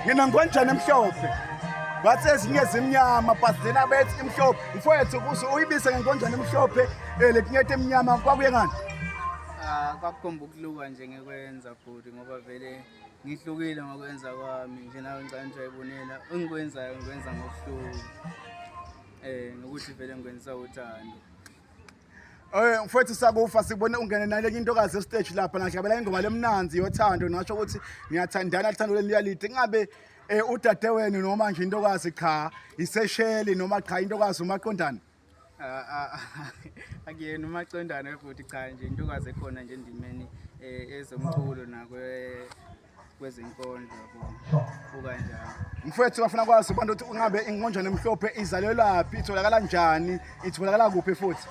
Nginangonjani emhlophe. Bathi ezinye zimnyama but lena bethi imhlophe. Mfowethu kuze uyibise ngenkonjane emhlophe letinyeti emnyama kwakuye ngani? Ah, kwakukhomba ukuhluka nje ngekwenza bhuti, ngoba vele ngihlukile ngokwenza kwami nje, nawe ngicela nje uyayibonela engikwenzayo, ngikwenza ngokuhluka, ngokuthi vele ngikwenzisa uthando. Mfowethu, sakufa sibone ungene nale intokazi estage lapha nahlabela ingoma lemnanzi yothando, nasho ukuthi niyathandana, uthando lenu liyalide. Ngabe udade wenu noma nje intokazi cha isesheli noma cha intokazi umaqondana? Ah, ah, akuyena umacondane futhi, cha nje intokazi ekhona nje endimeni ezomculo nakwe kwezenkondlo, yabo, kukanjalo. Mfowethu, bafuna kwazi abantu ukuthi ungabe inkonjane emhlophe izalelwaphi, itholakala njani, itholakala kuphi futhi?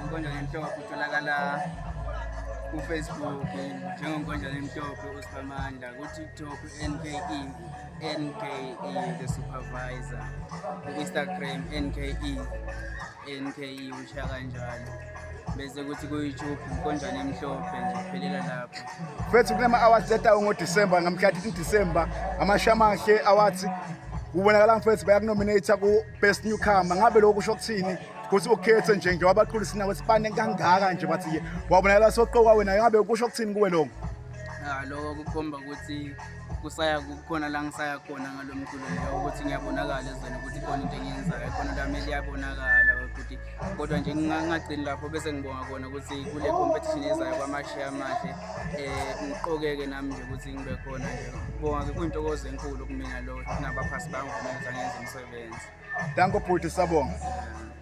Inkonjane emhlophe itholakala ku-Facebook njengonkonjane emhlophe uSiphamandla, ku-TikTok NKE NKE the supervisor, ku-Instagram NKE NKE usha kanjalo, bese kuthi ku-YouTube inkonjane emhlophe nje, kuphelela lapho. Mfethu, kunama-awards etayo ngoDisemba, ngamhla 13 December, amasha amahle awards. Kubonakala mfethu bayakunominate ku-best newcomer. Ngabe lokho kusho kuthini ukuthi ukhethe nje njengoba abaculi sinabo sibane kangaka nje, bathi wabonakala soqokwa wena? Ngabe kusho kuthini kuwe lokho? Ah, lokho kukhomba ukuthi kusaya kukhona la ngisaya khona ngalo mculo nje, ukuthi ngiyabonakala ezweni ukuthi khona into engiyenzayo, khona lami liyabonakala ukuthi, kodwa nje ngingagcini lapho, bese ngibonga kona ukuthi kule competition ezayo kwamashiya amahle ngiqokeke nami nje ukuthi ngibe khona nje. Bonga-ke, kuyintokozo enkulu kumina lo, nabaphasi bangivumela ukuthi angenze umsebenzi. Danko bhuti, sabonga. Yeah.